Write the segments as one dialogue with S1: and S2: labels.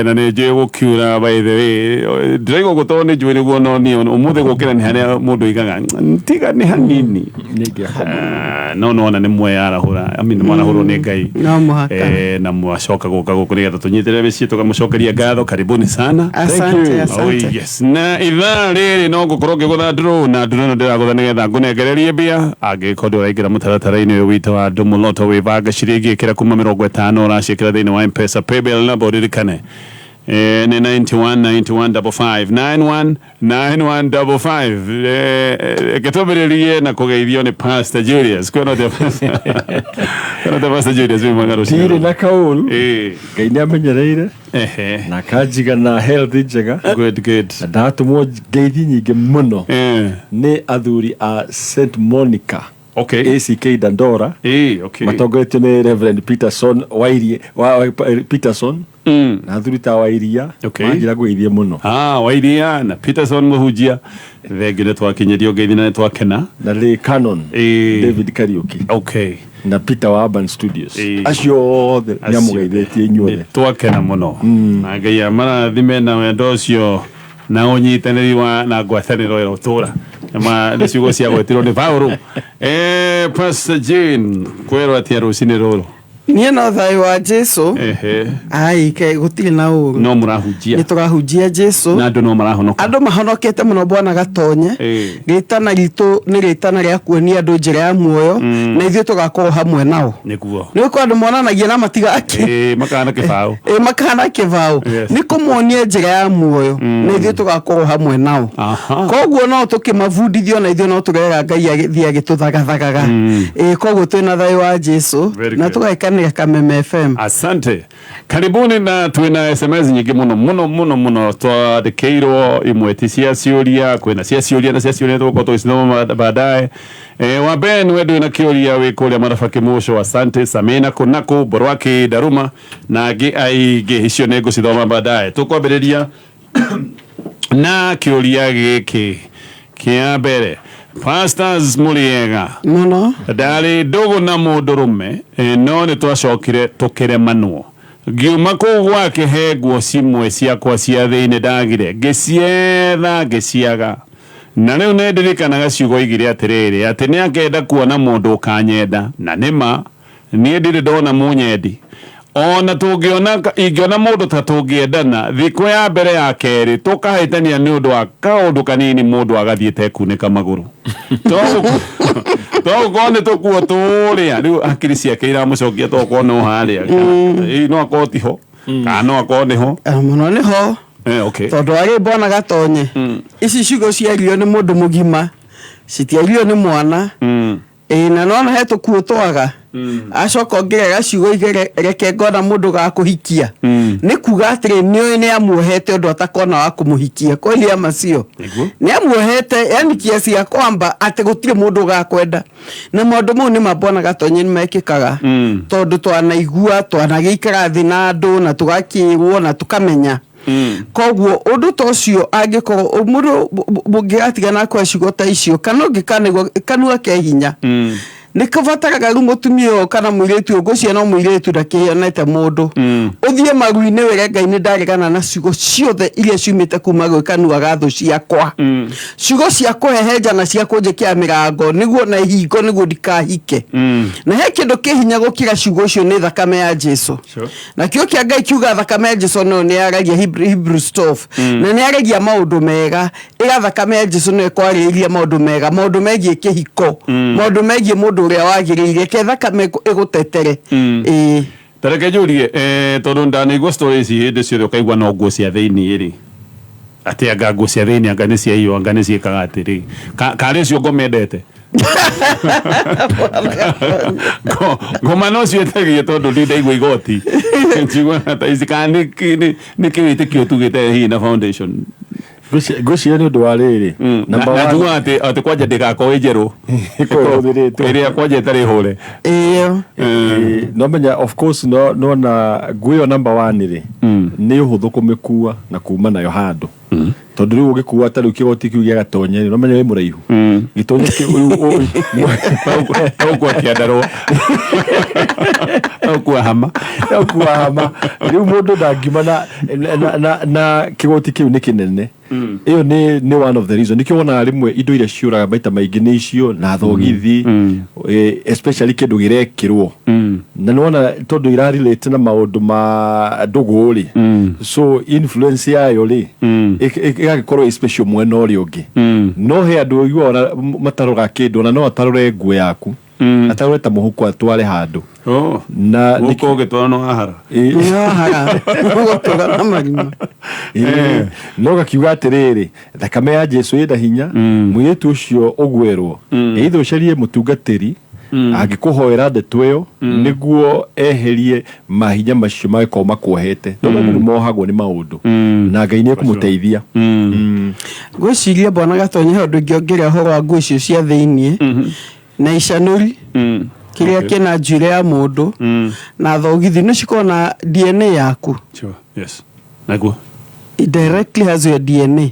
S1: Na nä njå gå kiura by the way ndĩraigua ũguo tondũ nĩ njũĩ nĩguo no niĩ ũmũthĩ gũkĩra nĩ harĩa mũndũ oigaga tiga nĩ hanini.
S2: Nĩngĩakoma.
S1: Ah, no nona nĩ mweyarahũra, I mean, mwarahũrwo nĩ Ngai.
S3: No mũhaka.
S1: Na mwacoka gũka gũkũ nĩgetha tũnyitĩrĩre mĩciĩ tũkamũcokeria ngatho. Karibuni sana.
S3: Asante,
S1: Oh,
S3: asante.
S1: yes. Na ithaa rĩrĩ no ngũkorwo ngĩgũtha ndũrũ na ndũrũ ĩno ndĩragũtha nĩgetha ngũnengererie mbia angĩkorwo ndũraingĩra mũtaratara-inĩ ũyũ witũ wa andũ mũloto wĩbange ciringi ĩkĩra kuma 50 ũraciĩkĩra thĩinĩ wa Mpesa paybill number ũririkane nĩ 919155 919155. Reke twambĩrĩrie na kũgeithio nĩ Pastor Julius. Kwĩna atĩa kwĩna atĩa Pastor Julius, wĩ mwega rũcinĩ
S2: Ndirĩ
S1: rũrũ?
S2: na kaũru. Ngai nĩ amenyereire na akanjiga na health njega.
S1: Good, good.
S2: Na ndatũmwo ngeithi nyingĩ mũno nĩ athuri a St Monica ACK Dandora matongoretio nĩ Reverend Peterson Wairie wa, Peterson na athuri ta Wairia. Manjĩra ngũgeithie mũno.
S1: Ah, Wairia na Peterson mũhunjia, thengiũ nĩ twakinyĩrio ngeithi na nĩ twakena.
S2: Na Lee Canon David Kariuki na Peter wa Urban Studios. Acio othe nĩ amũgeithĩtie inyuothe.
S1: Nĩ twakena mũno na Ngai amarathime na wendo ũcio na ũnyitanĩri wa na ngwatanĩro ya ũtũra. Ma nĩ ciugo ciagwetirwo nĩ Paulo. Pastor Jane, kwĩrwo atĩa rũcinĩ rũrũ?
S3: Niĩ no thayũ wa Jesu. Ai ke gũtirĩ na ũru.
S1: No mũrahunjia.
S3: Nĩ tũrahunjia Jesu.
S1: Na andũ no marahonoka.
S3: Andũ mahonokete mũno bwana Gatonye. Rĩtana ritũ nĩ rĩtana rĩa kuonia andũ njĩra ya muoyo na ithuĩ tũgakorwo hamwe nao.
S1: Nĩguo.
S3: Nĩ ũkũ andũ monanagia na matigake.
S1: Makahana kĩbaũ.
S3: Makahana kĩbaũ. Nĩ kũmonia njĩra ya muoyo na ithuĩ tũgakorwo hamwe nao. Koguo no tũkĩmabundithio na ithuĩ no tũrera Ngai agĩthiĩ agĩtũthagathagaga. Koguo twĩna thayũ wa Jesu
S1: Very
S3: na
S1: good.
S3: tũgaikanĩra Kameme FM.
S1: Asante. Karibuni na twina SMS nyingĩ mũno mũno mũno mũno twandĩkĩirwo, imwe ti cia ciũria, kwĩna cia ciũria na cia ciũria tũgũkorwo tũgĩcithoma baadaye. Wa Ben, we ndwĩ na kĩũria, wĩ kũrĩa Maraba Kĩmũco. Asante Samina Kunaku Borwaki Daruma na angĩ aingĩ, icio nĩ ngũcithoma baadaye. Tũkwambĩrĩria na kĩũria gĩkĩ kĩa mbere. Pastors, mũrĩega?
S3: Mũno.
S1: Ndarĩ ndũgũ na mũndũrũme, no nĩ twacokire tũkĩremanwo. Ngiuma kũu gwake he nguo cimwe ciakwa cia thĩinĩ ndagire, ngĩcietha ngĩciaga. Na rĩu nĩ ndirikanaga ciugo oigire atĩrĩrĩ, atĩ nĩ akenda kuona mũndũ ũkanyenda, na nĩ ma niĩ ndirĩ ndona mũnyendi. Ona tũngĩona ingĩona mũndũ ta tũngĩendana, thikũ ya mbere ya kerĩ tũkahĩtania nĩ ũndũ wa kaũndũ kanini, mũndũ agathiĩ tekunĩka magũrũ. To gũkorwo nĩ tũkuo tũrĩa rĩu hakiri ciake iramũcokia, to gũkorwo no harĩa. Ĩĩ, no akorwo tiho kana no akorwo nĩho.
S3: Mũno nĩho. Tondũ arĩ mbona Gatonye, ici ciugo ciario nĩ mũndũ mũgima, citiario nĩ mwana. Ĩĩ, na nona he tũkuo twaga acoka ongerera ciugo igere reke ngona mũndũ gakũhikia. Nĩ kuga atĩrĩ, nĩoĩ nĩ amuohete ũndũ atakona wa kũmũhikia kweli amacio.
S1: Nĩguo.
S3: Nĩ amuohete, yani kiasi ya kwamba atĩ gũtirĩ mũndũ ũgakwenda. Na maũndũ mau nĩ mambona Gatonye nĩ mekĩkaga tondũ twanaigua twanagĩikara thĩ na andũ na tũgakĩrwo na tũkamenya. Koguo ũndũ ta ũcio angĩkorwo mũndũ mũngĩgatigana kwa ciugo ta icio kana ũngĩkanaigua kanua ke hinya nĩ kabataraga rĩu mũtumia ũyũ kana mũirĩtu ũyũ, ngwĩciria no mũirĩtu ndakĩonete mũndũ, ũthiĩ maru-inĩ wĩre Ngai nĩ ndaregana na ciugo ciothe iria ciumĩte kuma gwĩ kanua ga thũ ciakwa, ciugo cia kũhehenja na cia kũnjĩkĩra mĩrango nĩguo na ihingo nĩguo ndikahike. Na he kĩndũ kĩ hinya gũkĩra ciugo icio, nĩ thakame ya Jesu. Na kĩo kĩa Ngai kiuga thakame ya Jesu no nĩ yaragia Hebrews 12 na nĩ yaragia maũndũ mega. Ĩra thakame ya Jesu no ĩkwarĩrĩria maũndũ mega, maũndũ megiĩ kĩhiko, maũndũ megiĩ mũndũ ũrĩa wagĩrĩire. Reke thakame ĩgũtetere. Ĩĩ.
S1: Tareke njũrie, tondũ ndanaigua story ici hĩndĩ ciothe, ũkaigua no nguo cia thĩinĩ rĩ, atĩ anga nguo cia thĩinĩ anga nĩ ciaiywo, anga nĩ ciĩkaga atĩrĩ. Karĩ ũcio ngoma endete ngoma no ciĩtagie tondũ ndi ndaigua igoti njiguaga ta ici kana nĩ kĩwĩtĩkio tugĩte hihi na foundation.
S2: Ngwĩciria nĩ ũndũ wa rĩrĩ.
S1: Na
S2: Number
S1: na
S2: one,
S1: njugaga atĩ atĩ kwanja ndĩgakorwo ĩ njerũ.
S2: Ĩkorwo ĩhũthĩrĩtwo.
S1: Ĩrĩa kwanja ĩtarĩ hũre.
S3: Ĩyo.
S2: No menya, of course, no nona nguo ĩyo, number one rĩ, nĩ ũhũthũ kũmĩkua na kuma nayo handũ, tondũ rĩu ũgĩkua ta rĩu kĩgoti kĩu gĩa Gatonye rĩ, no menya wĩ mũraihu, gĩtonye kĩu rĩu
S1: Ũkua kĩandarũa, ũkua hama.
S2: Ũkua hama. Rĩu mũndũ ndangiuma na kĩgoti kĩu nĩ kĩnene. Ĩyo nĩ one of the reason. Nĩkĩo wonaga rĩmwe indo iria ciũraga maita maingĩ nĩ icio na thogithi, especially kĩndũ gĩrekĩrwo na nĩwona tondũ irarelate na maũndũ ma ndũgũ rĩ, so influence yayo rĩ ĩgagĩkorwo ĩ special mwena ũrĩa ũngĩ. No he andũ ũiguaga ona matarũga kĩndũ, ona no atarũre nguo yaku, atarũre ta mũhuko, atware handũ.
S1: Oh.
S2: Na
S1: Gũkũ ũgĩtwara no hahara.
S3: Nĩohaga gũtũra na marima.
S2: Ĩĩ. No gakiuga atĩrĩrĩ, thakame ya Jesu ĩna hinya. Mũirĩtu ũcio ũgwerwo either ũcarie mũtungatĩri angĩkũhoera ndeto ĩyo nĩguo eherie mahinya macio mangĩkorwo makuohete, tondũ andũ nĩ mohagwo nĩ maũndũ, na Ngai nĩ ekũmũteithia.
S3: Ngwĩciria, bwana Gatonye, he ũndũ ingĩongerera ũhoro wa nguo icio cia thĩiniĩ na icanũri kĩrĩa kĩna njuĩrĩ ya mũndũ na thogithi, nĩ cikorwo na DNA yaku.
S1: Sure. Yes. Naguo.
S3: It directly has your DNA,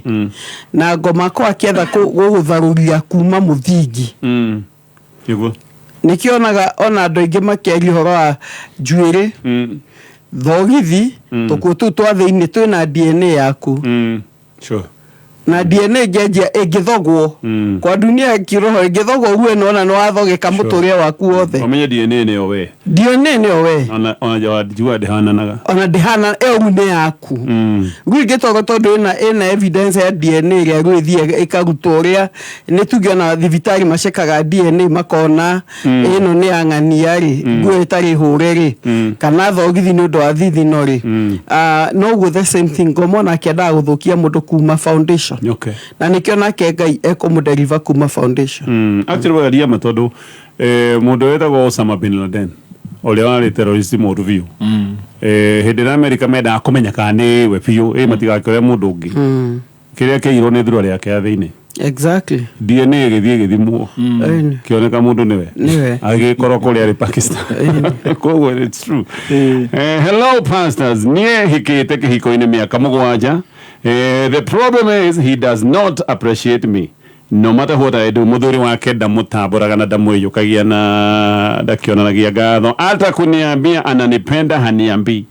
S3: na ngoma ko akĩetha gũgũtharũria kuma mũthingi.
S1: Nĩguo.
S3: Nĩkĩonaga ona andũ aingĩ makĩaria ũhoro wa njuĩrĩ, thogithi, tũkuo tũu twa thĩiniĩ twĩna DNA yaku. Na DNA ĩngĩanjia ĩngĩthogwo kwa dunia ya kiroho, ĩngĩthogwo ũguo ĩno, ona nĩ wathogeka mũtũrĩre waku wothe.
S1: Ũmenye DNA nĩyo we.
S3: DNA nĩyo we.
S1: Ona njua ndĩhananaga.
S3: Ona ndĩhana ĩyo, rĩu nĩ yaku. Rĩu ingĩtwarwo, tondũ ĩna evidence ya DNA ĩrĩa rĩu ĩthiĩ ĩkarutwo, ũrĩa nĩ tuge ona thibitarĩ macekaga DNA makona ĩno nĩ ya ng'ania rĩ, nguo ĩtarĩ hũre rĩ, kana thogithi nĩ ũndũ wa thithino rĩ. Ah, noguo the same thing, ngoma onake endaga gũthũkia mũndũ kuma foundation. Na nĩkĩo nake Ngai ekũmũdeliver kuma foundation.
S1: Actually waria ma, tondũ mũndũ wĩtagwo Osama bin Laden, ũrĩa warĩ terrorist mũũru biũ, hĩndĩ ĩrĩa Amerika mendaga kũmenya kana nĩ we biũ ĩ matigakĩoya mũndũ ũngĩ, kĩrĩa kĩirwo nĩ thurari yake ya thĩinĩ. DNA ĩgĩthiĩ ĩgĩthimwo, kĩoneka mũndũ nĩwe.
S3: Nĩwe.
S1: Agĩkorwo kũrĩa arĩ Pakistan. Koguo it's true. Hello pastors, niĩ hikĩte kĩhiko-inĩ mĩaka 7. The problem is he does not appreciate me no matter what I do. Mũthuri wake ndamũtambũraga na ndamwĩyũkagia na ndakĩonanagia ngatho. Hata kuniambia ananipenda haniambii.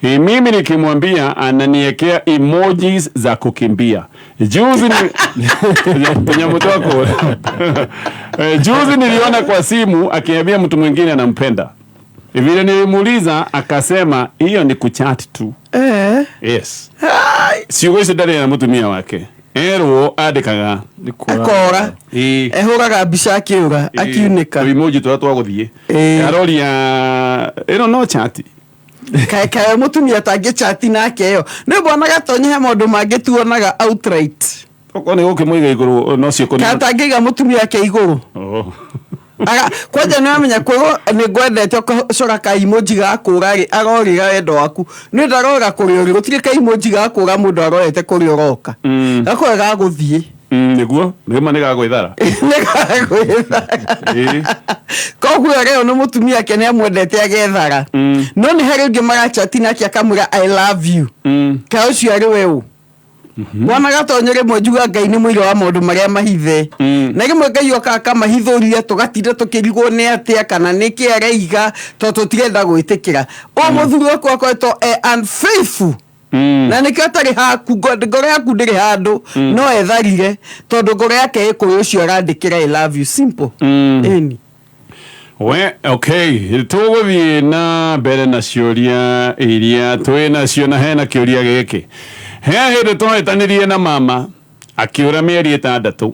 S1: Mimi nikimwambia ananiekea emojis za kukimbia. Juzi ni tũnyamũ twa kũra. Juzi niliona kwa simu akiambia mtu mwingine anampenda. Vile nilimuuliza akasema hiyo ni kuchat tu. Yes. Ciugo icio ndarĩ na mũtumia wake. Erwo andĩkaga.
S3: Akora. Ehũraga mbica akĩũra, akiunĩka.
S1: Emoji tũrĩa twa gũthiĩ. Aroria ĩno no chat.
S3: Kae kae mũtumia atangĩchati nake ĩyo nĩ bwana Gatonye, he maũndũ mangĩ tuonaga outright.
S1: Okorwo nĩ gũkĩmũiga igũrũ no cio
S3: Kae atangĩiga mũtumia wake igũrũ.
S1: Oh.
S3: Aga kwanja nĩ wamenya kwĩrwo nĩ ngwendete, ũgacora ka emoji ga kũra rĩ, arorĩra wendo waku nĩ ndarora kũrĩa ũrĩ, gũtirĩ ka emoji ga kũra mũndũ arorete kũrĩa ũroka, gakorwo ga gũthiĩ.
S1: Nĩguo nĩma nĩ gagwĩthara.
S3: Nĩ gagwĩthara. Koguo rĩo nĩ mũtumia ake nĩ amwendete agethara, no nĩ harĩ ũngĩ marachati nake akamwĩra "I love you". Ka ũcio arĩ we ũ? Mwana Gatonye, rĩmwe njuga Ngai nĩ mũira wa maũndũ marĩa mahithe, na rĩmwe Ngai okaga akamahithũria, tũgatinda tũkĩrigwo nĩ atĩa kana nĩkĩ areiga, tondũ tũtirenda gwĩtĩkĩra ũyũ mũthuri waku akoretwo e unfaithful. Na nĩkĩo atarĩ haku, ngoro yaku ndĩrĩ handũ, no etharire tondũ ngoro yake ĩ kũrĩ ũcio arandĩkĩra "I love you". Simple. Ĩni.
S1: We, okay, tũgũthiĩ na mbere na ciũria iria twĩ nacio, na hena kĩũria gĩkĩ. He hĩndĩ twahĩtanirie na mama akĩũra mĩeri 6,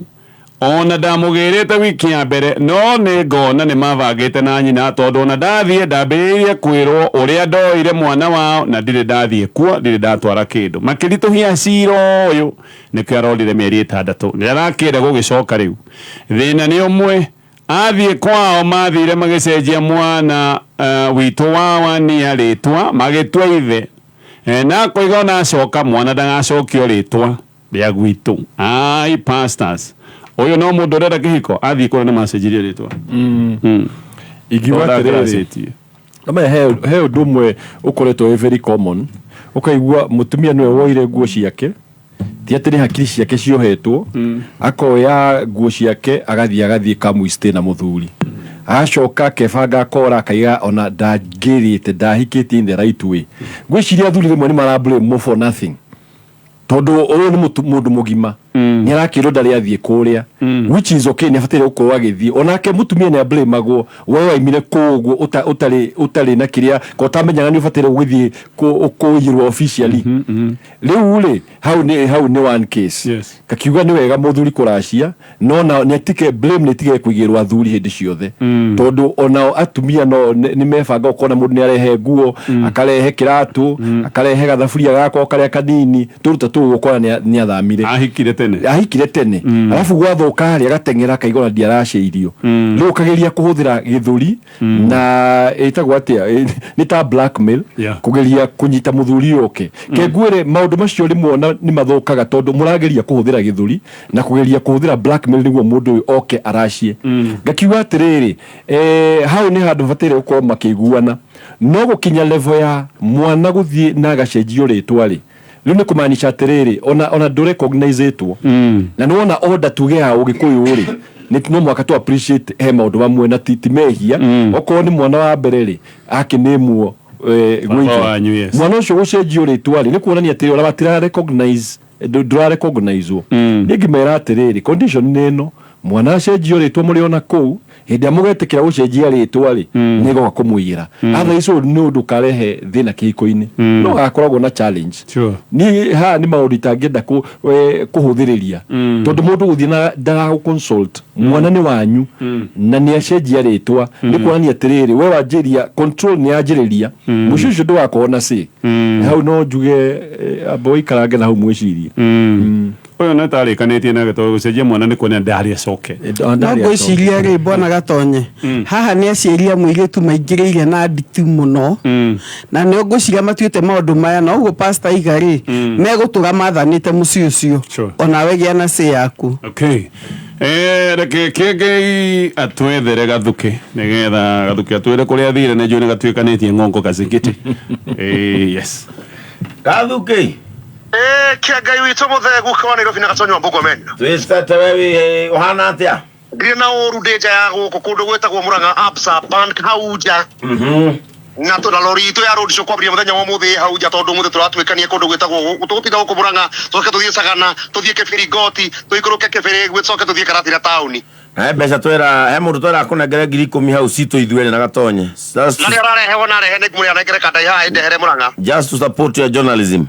S1: ona ndamũgĩrĩte wiki ya mbere, no nĩ ngona nĩ mabangĩte na nyina, tondũ ona ndathiĩ ndambĩrĩirie kwĩrwo ũrĩa ndoire mwana wao, na ndirĩ ndathiĩ kuo, ndirĩ ndatwara kĩndũ, makĩritũhia cira ũyũ, nĩkĩo arorire mĩeri 6, nĩ arakĩenda gũgĩcoka rĩu. Thĩna nĩ ũmwe, athiĩ kwao mathire magĩcenjia mwana witũ wa wania rĩtwa, magĩtua ithe, na koiga ona acoka mwana ndagacokio rĩtwa. Rĩa gwitũ. Ai pastors. Ũyũ no mũndũ ũrenda kĩhiko athiĩ kũrĩa nĩ macenjirie rĩtwa.
S2: Ingiuga atĩrĩrĩ,
S1: Ndaracĩtie.
S2: Namenya he ũndũ ũmwe ũkoretwo wĩ very common, ũkaigua mũtumia nĩwe woire nguo ciake, ti atĩ nĩ hakiri ciake ciohetwo, akoya nguo ciake agathiĩ kamwistĩ na mũthuri, agacoka akebanga akora akaiga ona ndangĩrĩte ndahikĩtie in the right way. Ngwĩciria athuri rĩmwe nĩ mara blame for nothing, tondũ ũyũ nĩ mũndũ mũgima, nĩ arakĩrwo ndarĩ athiĩ kũrĩa, which is okay, nĩ abataire gũkorwo agĩthiĩ. Onake mũtumia nĩ ablamagwo, we waimire kũu ũguo ũtarĩ na kĩrĩa ko ũtamenyaga nĩ ũbataire gũgĩthiĩ kũiyĩrwo officially. Rĩu rĩ, hau nĩ one case. Kakiuga nĩ wega mũthuri kũracia, no na nĩ atike blame nĩ ĩtige kũigĩrwo athuri hĩndĩ ciothe, tondũ onao atumia no nĩ mebanga, ũkona mũndũ nĩ arehe nguo, akarehe kĩratũ, akarehe gathaburia gakwa karĩa kanini, tũruta tũu ũkona nĩ athamire.
S1: Ahikire tene.
S2: Ahikire tene, arabu gwathoka harĩa agateng'era akaigua ndiaracĩirio. Rĩu ũkageria kũhũthĩra gĩthũri na ĩtagwo atĩa, nĩ ta blackmail, kũgeria kũnyita mũthuri oke. Kengwĩre maũndũ macio rĩmwe ona nĩ mathũkaga, tondũ mũrageria kũhũthĩra gĩthũri na kũgeria kũhũthĩra blackmail nĩguo mũndũ ũyũ oke aracie. Ngakiuga atĩrĩrĩ, hau nĩ handũ bataire gũkorwo makĩiguana, no gũkinya level ya mwana gũthiĩ na agacenjio rĩtwa rĩ, rĩu nĩ kũmaanisha atĩrĩrĩ, ona ndũrecognizetwo. Na nĩ wona order tuge ya ũgĩkũyũ rĩ, nĩ no mwaka tu appreciate he maũndũ mamwe na ti mehia. Okorwo nĩ mwana wa mbere rĩ, akĩnĩmwo
S1: Baba
S2: gwĩtwo.
S1: wanyu, yes.
S2: Mwana ũcio gũcenjio rĩtwa rĩ, nĩ kuonania atĩrĩ ona matira recognize, ndũra recognizwo. Niĩ ngĩmera atĩrĩrĩ, condition nĩ ĩno, mwana acenjio rĩtwa mũrĩ ona kũu, hĩndĩ ĩrĩa mũgetĩkĩra gũcenjia rĩtwa rĩ, nĩ goka kũmũiyĩra. Otherwise ũyũ nĩ ũndũ ũkarehe thĩna kĩhiko-inĩ, no gakoragwo na challenge. Niĩ haha nĩ maũndũ itangĩenda kũhũthĩrĩria, tondũ mũndũ gũthiĩ na ndaragũ consult, mwana nĩ wanyu na nĩ acenjia rĩtwa, nĩ kuonania atĩrĩrĩ, we wanjĩria control nĩ yanjĩrĩria mũciĩ ũcio ndũgakorwo na say. Hau no njuge, amba ũikarange na hau mwĩcirie.
S1: Ũyũ nĩ tarĩkanĩtie nake, tondũ gũcenjia mwana nĩ kuonania ndarĩ acoke.
S3: No ngwĩciria rĩ, bwana Gatonye, haha nĩ aciari a mũirĩtu maingĩrĩire na nditi mũno, na nĩ ngwĩciria matuĩte maũndũ maya na ũguo pastor aiga rĩ, megũtũra mathanĩte mũciĩ ũcio. Onawe gĩa na say yaku.
S1: Okay. Reke Kĩengei atwethere Gathuke, nĩgetha Gathuke atwĩre kũrĩa athire, nĩ njũĩ nĩ gatuĩkanĩtie ng'ongo gacingĩti. Yes.
S4: Gathuke.
S5: Kĩengei witũ mũthegu kwa Nairobi na Gatonyo wa Mbũgwa.
S4: Twĩcete we ũhana atĩa?
S5: Ndirĩ na ũru, ndĩ nja ya gũkũ kũndũ gwĩtagwo Murang'a Absa Bank hau nja. Na tũna lori itũ ya road show kwambĩrĩria mũthenya wa ũmũthĩ hau nja, tondũ ũmũthĩ tũratuĩkania kũndũ gwĩtagwo, tũgũtinda gũkũ Murang'a, tũcoke tũthiĩ Sagana, tũthiĩ Kĩbĩrĩngoti, tũikũrũke Kĩbĩrĩ, tũcoke tũthiĩ Karatina taũni.
S4: He mbeca twera, he mũndũ twera kũnengere 10,000 hau citũ ithuĩ na Gatonye. Just
S5: Na nĩ ararehewo na arehe, nĩ ngũmũrĩa anengere kanda haha ĩndehere Murang'a.
S4: Just to support your journalism.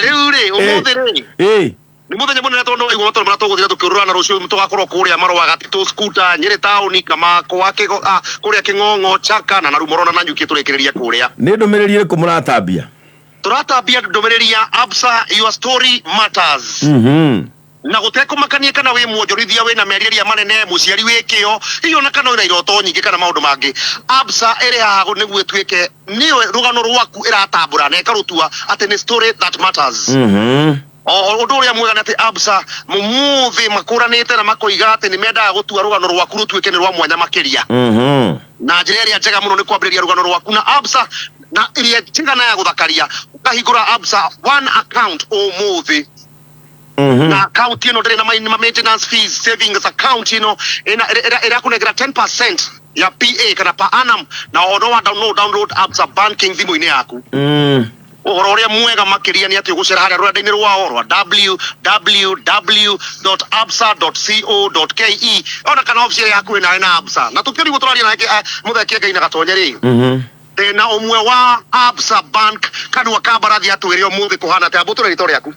S5: Rĩu rĩ, ũmũthĩ rĩ, nĩ mũthenya mũnene, tondũ waigua matũra marĩa tũgũthiĩ tũkĩũrũra, na rũciũ tũgakorwo kũrĩa Marũa, Gatitũ, Skuta, Nyĩrĩ taũni, Kamakwa, kũrĩa Kĩng'ong'o, Chaka na Narumoro na Nanyuki, tũrĩkĩrĩrie kũrĩa.
S4: Nĩ ndũmĩrĩri ĩrĩkũ mũratambia?
S5: Tũratambia ndũmĩrĩri ya Absa, your story matters. Na gũtekũmakania kana wĩ mwonjorithia wĩna merirĩria manene, mũciari wĩ kĩo, hihi ona kana wĩna iroto nyingĩ kana maũndũ mangĩ, Absa ĩrĩ haha nĩguo ĩtuĩke nĩyo rũgano rwaku ĩratambũra na ĩkarũtua atĩ nĩ story that matters. O ũndũ ũrĩa mwega nĩ atĩ Absa mũmũthĩ makũranĩte na makoiga atĩ nĩ mendaga gũtua rũgano rwaku rũtuĩke nĩ rwa mwanya makĩria. Na njĩra ĩrĩa njega mũno nĩ kwambĩrĩria rũgano rwaku na Absa, na ĩrĩa njega na ya gũthakaria, ũkahingũra Absa one account ũmũthĩ. Na account ĩno ndĩrĩ na maintenance fees, savings account ĩno ĩrakũnengera 10% ya PA kana per annum, na ũhoro wa download Absa banking thimũ-inĩ yaku. Ũhoro ũrĩa mwega makĩria nĩ atĩ ũgũcera harĩa rũrenda-inĩ rwao rwa www.absa.co.ke, ona kana obici ĩrĩa hakuhĩ nawe na Absa. Na tũkĩrigwo tũraria nake, mũthee Kĩengei na Gatonye rĩ, ndĩna ũmwe wa Absa Bank Kanua ka Mbarathi atwĩre ũmũthĩ kũhana atĩa. Mbũtũre rĩtwa rĩaku,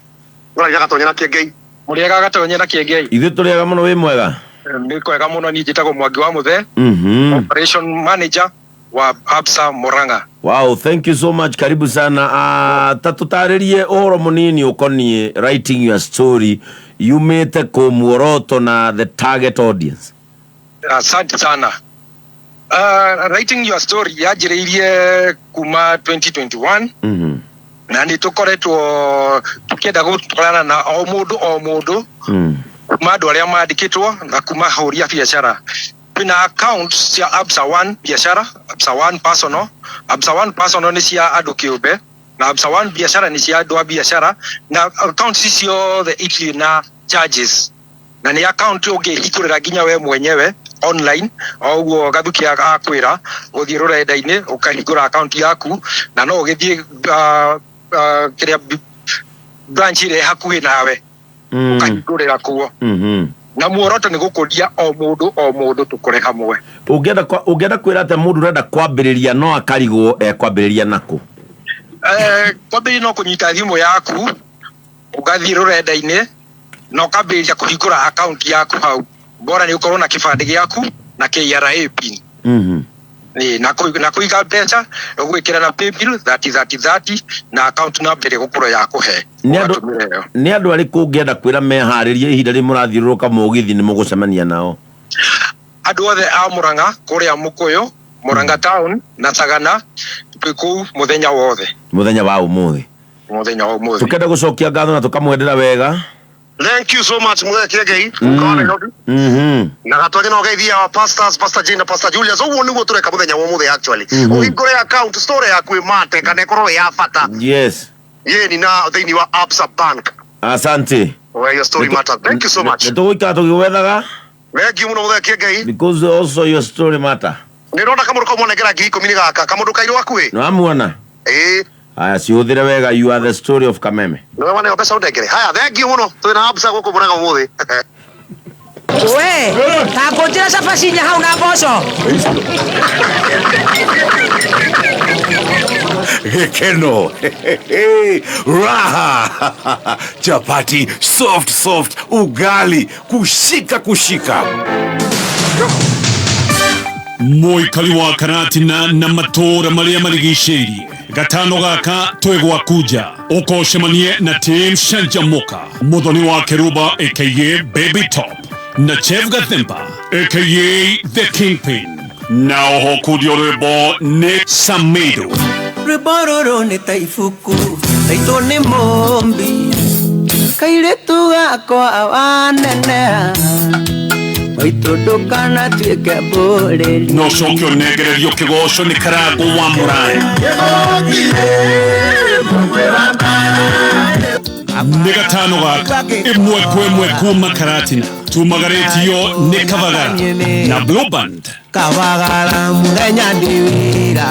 S5: ũraria Gatonye na Kĩengei.
S6: Mũrĩega Gatonye na Kĩengei?
S4: Ithuĩ tũrĩega mũno, wĩ mwega?
S6: Nĩ kwega mũno, niĩ njĩtagwo Mwangi wa Mũthee, operation manager wa Absa Murang'a.
S4: Wow, thank you so much. Karibu sana. Ta tũtarĩrie ũhoro mũnini ũkoniĩ writing your story, yumĩte kũ, muoroto na the target audience.
S6: Asante sana. Writing your story yanjĩrĩirie kuma 2021. Na nĩ tũkoretwo tũkĩenda gũtwarana na o mũndũ o mũndũ, kuma andũ arĩa mandĩkĩtwo na kuma ahũri a biacara. Twĩna accounts cia Absa One biacara, Absa One personal. Absa One personal nĩ cia andũ kĩũmbe na Absa One biacara nĩ cia andũ a biacara, na accounts ici ciothe itirĩ na charges, na nĩ account ũngĩhingũrĩra nginya we mwenyewe online. O ũguo Gathuki akwĩra, gũthiĩ rũrenda-inĩ ũkahingũra account yaku, na no ũgĩthiĩ kĩrĩa branch ĩrĩa ĩ hakuhĩ nawe, ũkahingũrĩra kuo. Na muoroto nĩ gũkũria o mũndũ o mũndũ, tũkũre hamwe.
S4: Ũngĩenda kwĩra atĩa mũndũ ũrenda kwambĩrĩria no akarigwo ekwambĩrĩria nakũ?
S6: Kwambĩrĩria no kũnyita thimũ yaku, ũgathiĩ rũrenda-inĩ na ũkambĩrĩria kũhingũra account yaku hau. Bora nĩ ũkorwo na kĩbandĩ gĩaku na KRA PIN. Ĩ, na kũiga mbeca ũgwĩkĩra na paybill 30 30 30 na account number ĩrĩa ĩgũkorwo ya kũhe.
S4: Nĩ andũ
S6: Ũgatũmĩra ĩyo.
S4: Nĩ andũ arĩkũ ũngĩenda kwĩra meharĩrie ihinda rĩrĩ mũrathiũrũrũka mũgithi nĩ mũgũcemania nao?
S6: Andũ othe a Murang'a, kũrĩa Mũkũyũ, Murang'a town na Sagana, twĩ kũu mũthenya wothe.
S4: Mũthenya wa ũmũthĩ.
S6: Mũthenya wa ũmũthĩ.
S4: Tũkenda gũcokia ngatho na tũkamwendera wega.
S5: Thank you so much, Muthee Kiengei, mũka wa Nairobi. Na Gatonye no geithia our pastors, Pastor Jane na Pastor Julius. Ũguo nĩguo tũreka mũthenya wa ũmũthĩ actually. Ũhingũre account, story yaku ĩmate kana ĩkorwo ĩ ya bata. Yeni na thĩinĩ wa Absa Bank.
S4: Asante.
S5: Where your story matters. Thank you so much.
S4: Nĩ tũgũikara tũgĩgwethaga.
S5: Thank you mũno, Muthee Kiengei.
S4: Because also your story matter.
S5: Nĩ ndona kamũndũ kau mwanengera 10,000 nĩ gaka kamũndũ kairũ hakuhĩ.
S4: Nĩ wamuona?
S5: Ĩĩ.
S4: Aya, ciũthĩre wega. You are the story of Kameme.
S5: Nĩwe waneo mbeca ũndengere. Haya, thank you mũno. Twĩna Absa gũkũ Mũrang'a ũmũthĩ.
S7: We tangũnjĩra cabaci inya hau na mboco.
S8: Gĩkeno, raha, chapati soft soft, ugali kushika kushika.
S1: Mũikari wa Karatina na matũũra marĩa marigicĩirie, gatano gaka twĩ gwaku nja, ũkocemanie na team Canjamuka, Muthoni wa Keruba aka Baby Top na Chef Gathemba aka The Kingpin, na oho kundio rwĩmbo nĩ Samido.
S9: Rwĩmbo rũrũ nĩ ta ibuku taitũ nĩ mũmbi kairĩtu gakwa waneneha maitũ ndũkanatuĩke mbũrĩri.
S1: No coke ũnengererio kĩgoco nĩ Karango wa Mũraya. Nĩ gatano gaka ĩmwe kwa ĩmwe kuma Karatina, tumagarĩtio nĩ Kabagara na Blue Band.
S9: Kabagara mũthenya ndĩ wĩra.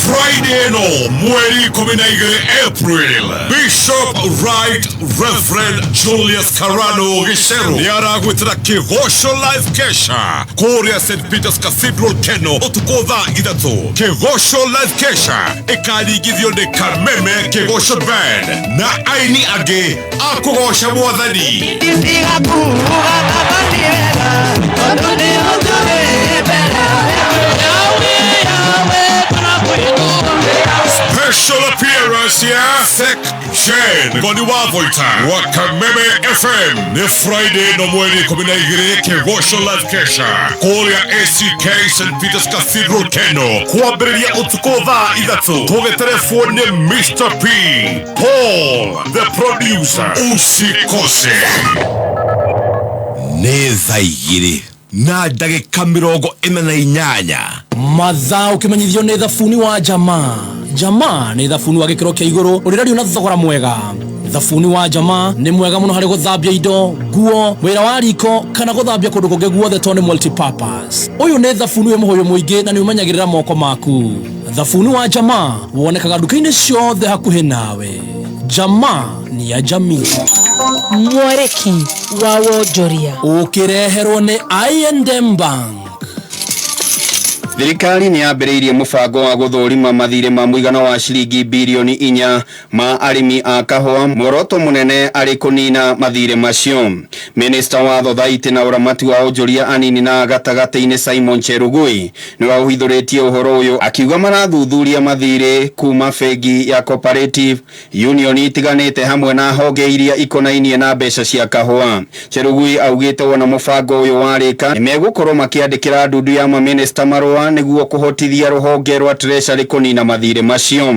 S8: Friday no mweri 12 April, Bishop Right Reverend Julius Karano Gicheru nĩ aragwĩtĩra Kĩgoco Live Kesha kũrĩa St Peters Cathedral Keno ũtukũ thaa 3. Kĩgoco Live Kesha ĩkaringithio nĩ Kameme Kĩgoco Band na aini angĩ a kũgoca Mwathani.
S9: Tiga kuuga baba nĩ wega tondũ nĩ ũtũrĩ mbere.
S8: Special appearance ya Sek Jen Goni wa Voita wa Kameme FM. Nĩ Friday no mweri 12, Kĩgoco Live Kesha kũrĩa ACK St Peters Cathedral Keno, kwambĩrĩria ũtukũ thaa 3. Tũgĩterebwo nĩ Mr P Paul the producer. Usikose. Nĩ thaa 2 na ndagĩka 48.
S10: Mathaa ũkĩmenyithio nĩ thabuni wa Jamaa. Jamaa nĩ thabuni wa gĩkĩro kĩa igũrũ ũrĩrario na thogora mwega. Thabuni wa Jamaa nĩ mwega mũno harĩ gũthambia indo, nguo, wĩra wa riko kana gũthambia kũndũ kũngĩ guothe tondũ nĩ multipurpose. Ũyũ nĩ thabuni wĩ mũhũyũ mũingĩ na nĩ ũmenyagĩrĩra moko maku. Thabuni wa Jamaa wonekaga nduka-inĩ ciothe hakuhĩ nawe. Jamaa ni ya jamii.
S7: Mwereki wa wonjoria.
S10: Ũkĩreherwo nĩ I&M Bank.
S11: Thirikari nĩ yambĩrĩirie mũbango wa gũthũrima mathirĩ ma mũigana wa ciringi birioni 4 ma arĩmi a kahũa, muoroto mũnene arĩ kũnina mathirĩ macio. Minista wa thothaitĩ na ũramati wa onjoria anini na gatagatĩ-inĩ Simon Cherugui nĩwe ũhithũrĩtie ũhoro ũyũ, akiuga marathuthuria mathirĩ kuma bengi ya Cooperative Union itiganĩte hamwe na honge iria ikonainie na mbeca cia kahũa. Cherugui augĩte wona mũbango ũyũ warĩka nĩmegũkorwo makĩandĩkĩra ndundu ya maminista marũa nĩguo kũhotithia rũhonge rwa Treasury kũnina mathirĩ macio.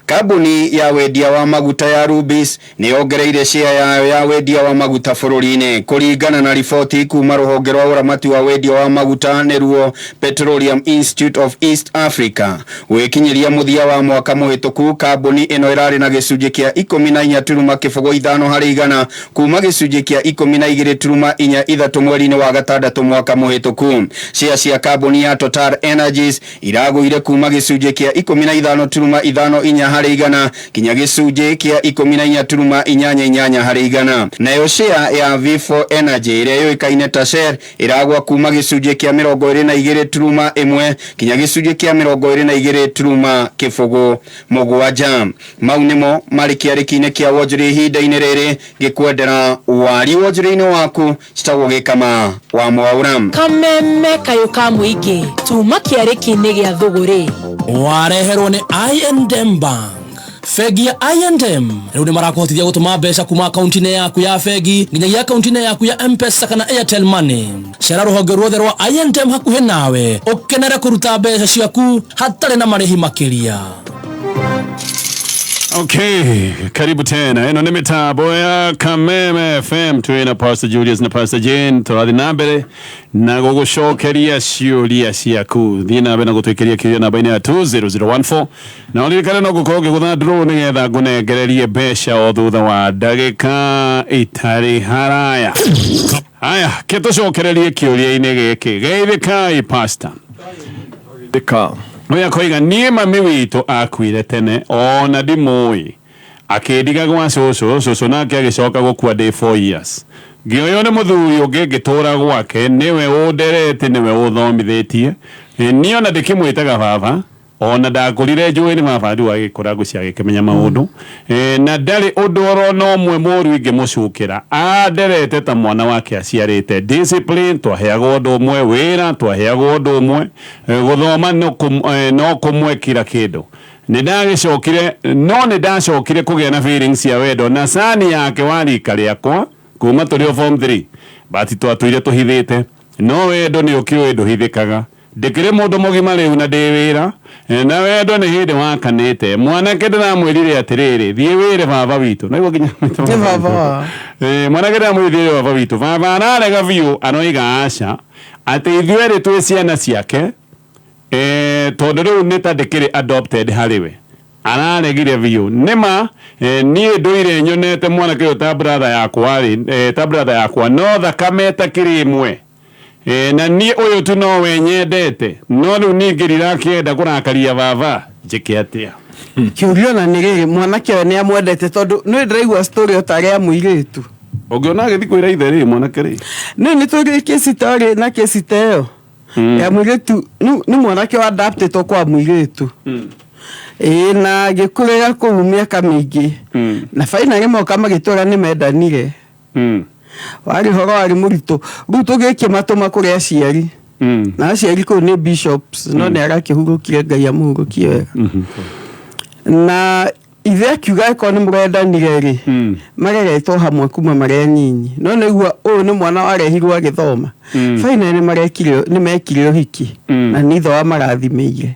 S11: Kambuni ya wendia wa maguta ya Rubis nĩ yongereire share yayo ya wendia wa maguta bũrũri-inĩ kũringana na riboti kuma rũhonge rwa ũramati wa wendia wa maguta nĩruo Petroleum Institute of East Africa. Gwĩkinyĩria mũthia wa mwaka mũhĩtũku kambuni ĩno ĩrarĩ na gĩcunjĩ kĩa 14.05 harĩ igana kuma gĩcunjĩ kĩa 12.43 mweri-inĩ wa gatandatũ mwaka mũhĩtũku. Share cia kambuni ya Total Energies iragũire kuma gĩcunjĩ kĩa 15.54 harĩ igana kinya gĩcunjĩ kĩa 14.88 harĩ igana. Nayo share ya V4 Energy ĩrĩa yũĩkaine ta Shell ĩragwa kuma gĩcunjĩ kĩa 22.1 kinya gĩcunjĩ kĩa 22.07. Mau nĩmo marĩ kĩarĩki-inĩ kĩa wonjoria ihinda-inĩ rĩrĩ ngĩkwendera wari wonjoria-inĩ waku citagwo Gĩkama wa Mwaura.
S7: Kameme kayũ ka mũingĩ tuma kĩarĩki-inĩ gĩa thũgũrĩ.
S10: Wareherwo nĩ I&M Bank. Bengi ya I&M rĩu nĩ marakũhotithia gũtũma mbeca kuma akaunti-inĩ yaku ya bengi nginyagia akaunti-inĩ yaku ya M-Pesa kana Airtel Money. Cera rũhonge ruothe rwa I&M hakuhĩ nawe ũkenere kũruta mbeca ciaku hatarĩ na marĩhi makĩria.
S1: Okay, karibu tena. Ĩno nĩ mĩtambo ya Kameme FM twĩna Pastor Julius na Pastor Jane tũrathiĩ na mbere na gũgũcokeria ciũria ciaku. Thiĩ na mbere na gũtwĩkĩria kĩũria namba-inĩ ya 20014 na ũririkane no ngũkorwo ngĩgũtha draw nĩgetha ngũnengererie mbeca o thutha wa ndagĩka itarĩ haraya. Haya, ke tũcokererie kĩũria-inĩ gĩkĩ. Geithĩkai Pastor.
S2: Dika.
S1: Oya koiga niĩ mami witũ akuire tene ona ndimũĩ akĩndiga gwa cũcũ cũcũ nake agĩcoka gũkua ndĩ 4 years ngĩoywo nĩ mũthuri ũngĩ ngĩtũra gwake nĩwe ũnderete nĩwe ũthomithĩtie niĩ ona ndĩkĩmwĩtaga baba ona ndakũrire njũĩ nĩ baba rĩu agĩkũra ngũcia agĩkĩmenya maũndũ na ndarĩ ũndũ oro na ũmwe mũũru ingĩmũcukĩra anderete ta mwana wake aciarĩte discipline twaheagwo ũndũ ũmwe wĩra twaheagwo ũndũ ũmwe gũthoma no kũmwe kila kĩndũ nĩ ndacokire kũgĩa na feelings cia wendo na cani yake wa rika rĩakwa kuma tũrĩ o form 3 but twatũire tũhithĩte no wendo nĩ ũkĩũĩ ndũhithĩkaga ndĩkĩrĩ mũndũ mũgima rĩu na ndĩ wĩra na wendo nĩ hĩndĩ wakanĩte mwanake ndĩramwĩrire atĩrĩrĩ thiĩ wĩre baba witũ naiguo nginya
S3: baba
S1: mwanake ndĩramwĩrire baba witũ baba ararega biũ aroiga aca atĩ ithuĩ erĩ twĩ ciana ciake tondũ rĩu nĩ ta ndĩkĩrĩ adopted harĩ we araregire biũ nĩma niĩ ndũire nyonete mwanake ũyũ ta brother yakwa rĩ ta brother yakwa no thakame ĩtakĩrĩ ĩmwe na niĩ ũyũ tu nowe nyendete no rĩu ningĩ ndirakĩenda kũrakaria baba njĩke atĩa
S3: kĩũria ona nĩ rĩrĩ mwanake ũyũ nĩ amwendete tondũ nĩ ndĩraigua story o tarĩ ya mũirĩtu
S1: ũngĩona agĩthiĩ kwĩra ithe rĩ mwanake rĩ
S3: nĩ nĩ tũrĩ kesi tarĩ na kesi ta ĩyo ya mũirĩtu nĩ mwanake wa adaptĩtwo kwa mũirĩtu ĩĩ na agĩkũrĩra kũu mĩaka mĩingĩ na finally moka magĩtwĩra nĩ mendanire warĩ ũhoro warĩ mũritũ rĩu tũgĩkĩmatũma kũrĩ aciari na aciari kũu nĩ bishops no nĩ arakĩhurũkire Ngai amũhurũkie wega na ithe akiuga angĩkorwo nĩ mũrendanire rĩ mareretwo hamwe kuma marĩ anyinyi no nĩguo ũyũ nĩ mwana warehirwo agĩthoma finally nĩ mekire ũhiki na nĩ ithe wamarathimĩire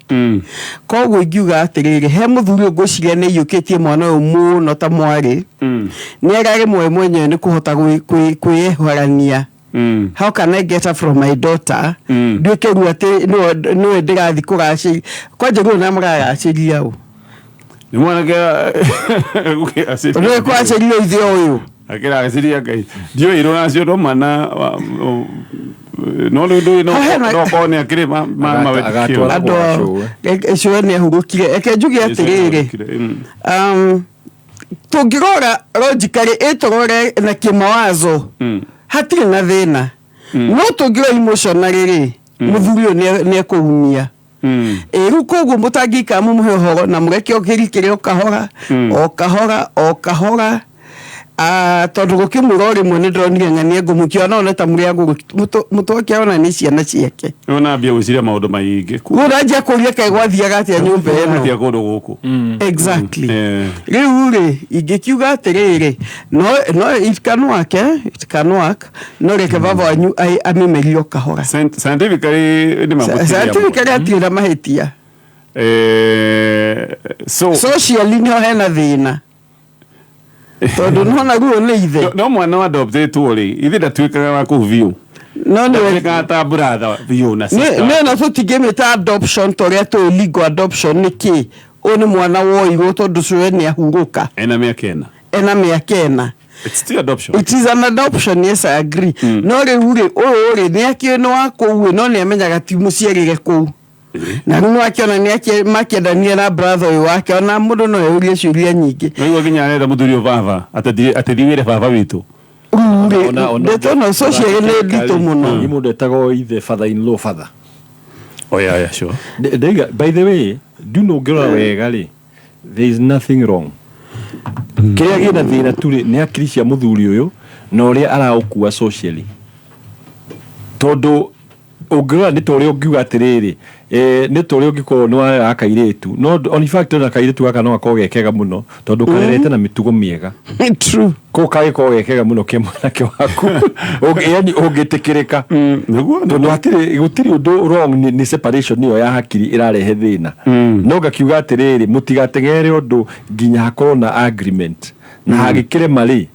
S3: koguo ingiuga atĩrĩrĩ he mũthuri ũngwĩciria nĩ aiyũkĩtie mwana ũyũ mũno ta mwarĩ nĩ araremwo we mwenyewe nĩ kũhota kwĩyeherania how can I get her from my daughter nduĩke rĩu atĩ nĩwe ndĩrathiĩ kũgacĩria kwanja rĩu na maragacĩria ũ
S1: nĩ mwanake
S3: nĩwe kũgacĩria ithe ũyũ
S1: akĩragacĩria Ngai ndiũĩ rũracio rũma na no rĩu ndũĩ no korwo nĩ akĩrĩ mawĩtĩkio
S3: andũ cũwe nĩ ahurũkire reke njuge atĩrĩrĩ tũngĩrora logically ĩtũrore na kĩmawazo hatirĩ na thĩna no tũngĩrora emotionally rĩ mũthuri ũyũ nĩ ekũumia rĩu koguo mũtangĩikara mũmũhe ũhoro na mũreke ũkĩrikĩre o kahora o kahora o kahora tondũ gũkĩmwĩra o rĩmwe nĩ ndĩronire ng'ania ngũmũkia ona ta mũrĩ agũrũki mũtwe wake ona nĩ ciana ciake
S1: rĩu nambia gwĩciria maũndũ maingĩ
S3: rĩu nanjia kũria kaĩ gwathiaga atĩa nyũmba ĩno
S1: atĩa kũndũ gũkũ
S3: exactly rĩu rĩ ingĩkiuga atĩrĩrĩ no it can work it can work no reke baba wanyu amĩmerie o kahora
S1: scientifically nĩ
S3: scientifically hatirĩ na mahĩtia
S1: So
S3: Socially nĩho hena thĩna, tondũ nona ruo nĩ ithe.
S1: No mwana wa adoptetwo rĩ, ithe ndatuĩkaga wa kũu biũ.
S3: No nĩ
S1: Ndatuĩkaga ta brother biũ na sister.
S3: Nĩ na tũtingĩmĩta adoption ta ũrĩa tũĩ legal adoption nĩ kĩ. Ũyũ nĩ mwana woirwo tondũ cũwe nĩ ahurũka.
S1: Ena mĩaka 4.
S3: Ena mĩaka 4.
S1: It's still adoption.
S3: It is an adoption, yes, I agree. No rĩu rĩ, ũyũ rĩ, nĩ akĩũĩ nĩ wa kũu ĩ, no nĩ amenyaga ti mũciarĩre kũu. Na rĩu nĩwakĩona nĩ makĩendania na brother ũyũ wake, ona mũndũ no eyũrie ciũria nyingĩ.
S1: Nĩguo nginya arenda mũthuri ũyũ baba, atĩ wĩre baba witũ.
S3: Rĩu rĩ, ndeto ĩno social nĩ nditũ mũno.
S2: Nĩ mũndũ etagwo ithe father in law father.
S1: Oh yeah, yeah, sure.
S2: Ndaiga, by the way, do you know ũngĩrora wega rĩ, there is nothing wrong. Kĩrĩa gĩna thĩna tu rĩ, nĩ hakiri cia mũthuri ũyũ na ũrĩa araũkua socially. Tondũ ũngĩrora nĩ ta ũrĩa ũngiuga atĩrĩrĩ, nĩ ta ũrĩa ũngĩkorwo nĩ warera kairĩtu. No in fact ona kairĩtu gaka no gakorwo ge kega mũno tondũ karerete na mĩtugo mĩega.
S3: True.
S2: Koguo kagĩkorwo ge kega mũno ke mwanake waku. Yaani ũngĩtĩkĩrĩka. Tondũ gũtirĩ ũndũ wrong, nĩ separation ĩyo ya hakiri ĩrarehe thĩna. No ngakiuga atĩrĩrĩ, mũtigateng'ere ũndũ nginya hakorwo na agreement. Na hagĩkĩrema rĩ,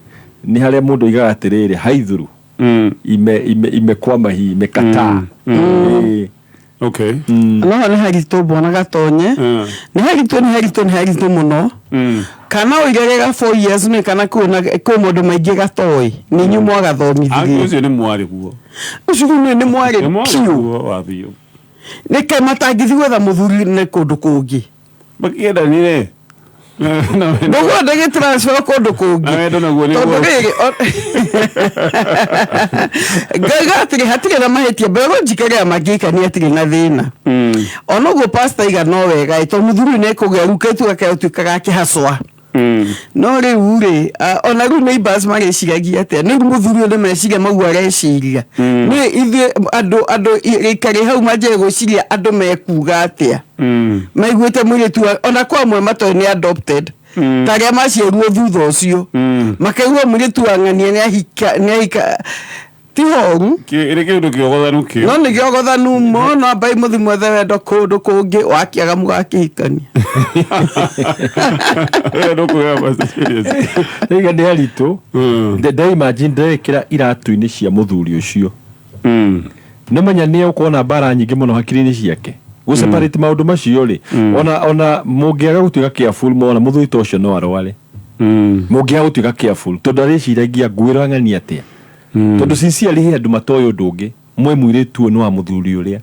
S2: nĩ harĩa mũndũ oigaga atĩrĩrĩ, haithuru. Imekwama hii, imekataa.
S1: Okay.
S3: No nĩ haritũ mbona gatonye. Nĩ haritũ, nĩ haritũ, nĩ haritũ mũno. Kana ũigage 4 years nĩ kana kwĩ maũndũ maingĩ gatoĩ. Nĩ inyuĩ mwagathomithirie.
S1: Ũcio nĩ mwarĩ guo.
S3: Ũcio rĩu nĩ mwarĩ
S1: Nĩ mwarĩ
S3: biũ.
S1: guo wa biũ.
S3: Nĩ kaĩ matangĩthiĩ gwetha mũthuri nĩ kũndũ kũngĩ.
S1: Makĩendanire.
S3: Ndũkwenda gĩtransfer kũndũ kũngĩ.
S1: Na wendo naguo nĩ
S3: Tondũ
S1: guo.
S3: rĩrĩ, ngauga atĩrĩ, hatirĩ na mahĩtia, biologically arĩa mangĩhikania hatirĩ na thĩna. Ona ũguo pastor aiga no wega ĩ, tondũ mũthuri ũyũ nĩekũgĩa rĩu kairĩtu gake gatuĩkaga gakĩhacwa. No rĩu rĩ, ona rĩu neighbors marĩciragia atĩa? Nĩ rĩu mũthuri ũyũ nĩ meciria mau areciria. Nĩ ithuĩ andũ rĩikarĩ hau manjie gwĩciria andũ mekuga atĩa? Maiguĩte mũirĩtu wa, ona kwa amwe matoĩ nĩ adopted. Ta arĩa maciarirwo thutha ũcio. Makaigua mũirĩtu wa ng'ania nĩ ahika, ti horu.
S1: Ĩrĩ kĩndũ kĩogothanu kĩu.
S3: No nĩ kĩogothanu mũno, ambai mũthiĩ mwethe wendo kũndũ kũngĩ, wakĩaga mũgakĩhikania.
S1: Ndũkuoya ma serious.
S2: Rĩu nĩ haritũ. Nde imagine ndekĩra iratũ-inĩ cia mũthuri ũcio. Nĩ menya nĩ egũkorwo na mbara nyingĩ mũno hakiri-inĩ ciake. Gũ separate maũndũ macio rĩ, ona mũngĩaga gũtuĩka careful mona mũthuri ta ũcio no arware. Mũngĩaga gũtuĩka careful tondũ arĩciragia ngwĩra ng'ani atĩa. Tondũ sincerely he andũ matoĩ ũndũ ũngĩ. Mwe mũirĩtu ũyũ nĩ wa mũthuri ũrĩa.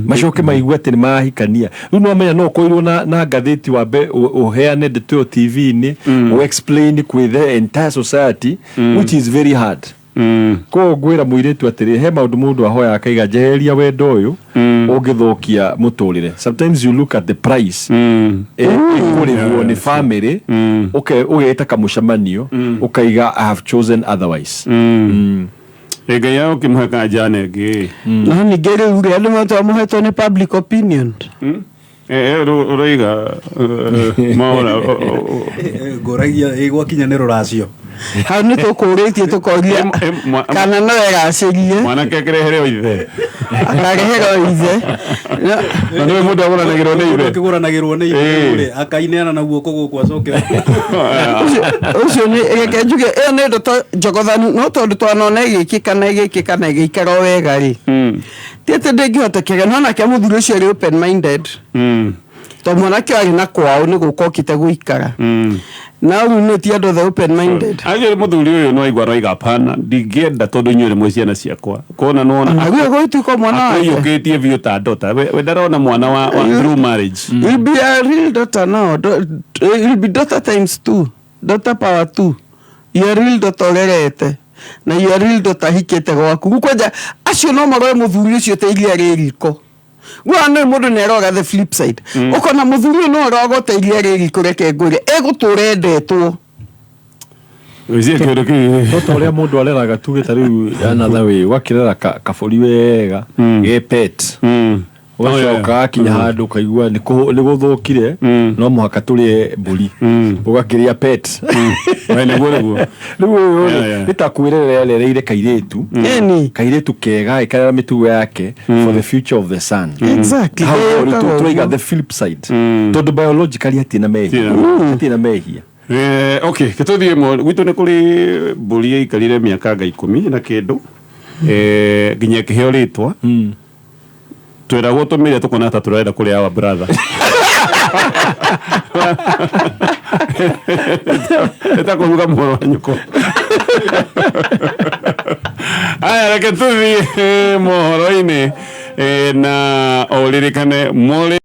S2: Macoke maigue atĩ nĩ marahikania. Rĩu no menya no ũkorirwo na ngathĩti wambe ũheane ndeto ĩyo T V-inĩ, ũ explain kwĩ the entire society, which is very hard. Koguo ngwĩra mũirĩtu atĩrĩ, he maũndũ mũndũ ahoya akaiga njeheria wendo ũyũ ũngĩthũkia mũtũrĩre. Sometimes you look at the price. Ĩkũrĩhwo nĩ family, ũgeta kamũcemanio, ũkaiga I have chosen otherwise.
S1: Ngai yao ũkĩmũhe kanja ĩngĩ.
S3: No ningĩ rĩu rĩ, andũ matwamũhetwo nĩ public opinion.
S1: Ũroiga, maũra,
S12: Ngũragia, gwakinya nĩ rũracio.
S3: Hau nĩ tũkũrĩtie tũkoria kana no egacĩrie.
S1: Mwanake akĩrehere o ithe.
S3: Akarehere o ithe.
S1: Na nĩwe mũndũ agũranagĩrwo nĩ ithe.
S12: Mũndũ akĩgũranagĩrwo nĩ ithe rĩ, akaineana na guoko gũkũ acoke.
S3: Ũcio nĩ, reke njuge, ĩyo nĩ ndeto njogothanu, no tondũ twanona ĩgĩkĩka na ĩgĩkĩka na ĩgĩikara o wega rĩ. Ti atĩ ndĩngĩhotekeka, no nake mũthuri ũcio arĩ open minded. Tondũ mwanake arĩ na kwao nĩ gũka okĩte gũikara. Na rĩu nĩ ti andũ othe open minded.
S1: Angĩ mũthuri ũyũ no aigua aroiga hapana, ndingĩenda tondũ inyuĩ nĩ mwĩ ciana ciakwa. Kona nĩwona
S3: Ona rĩu ĩgũgĩtuĩka mwana wake.
S1: Akũiyũkĩtie biũ ta daughter. We ndarona mwana wa through marriage.
S3: You'll be a real daughter now. You'll be daughter times 2. Daughter power 2. Your real daughter ũrerete. Na your real daughter hikĩte gwaku. Rĩu kwanja acio no marore mũthuri ũcio ta iria rĩ riko. Gwa nĩ mũndũ nĩ aroga the flip side. Ũkona mũthuri ũyũ no aroga ta iria rĩ riko, reke ngwĩre, egũtũra endetwo.
S1: Wĩcie kĩndũ kĩu.
S2: No ta ũrĩa mũndũ areraga tuge ta rĩu another way, ũgakĩrera kabũri wega, ge pet. Ũgacoka wakinya handũ ũkaigua nĩ gũthũkire, no mũhaka tũrĩe mbũri, ũgakĩrĩa pet.
S1: Nĩguo nĩguo.
S2: Rĩu ũyũ rĩ, nĩ ta kwĩrerera erereire kairĩtu.
S3: Ĩni.
S2: Kairĩtu kega ĩkarera mĩtugo yake for the future of the son. Hau
S3: Ĩkaga
S2: rĩu tũraiga
S3: ũguo.
S2: the flip side, tondũ biologically hatirĩ na mehia, hatirĩ na mehia.
S1: Okay, gĩtũthiĩ gwitũ nĩ kũrĩ mbũri yaikarire mĩaka nga 10 na kĩndũ, nginya ĩkĩheo rĩtwa. Twĩragwo tũmĩrĩa tũkona ta tũrenda kũrĩa our brother. Ĩta kũruga mũro wa nyũkwa. Aya, reke tũthiĩ mohoro-inĩ, na ũririkane mũrĩ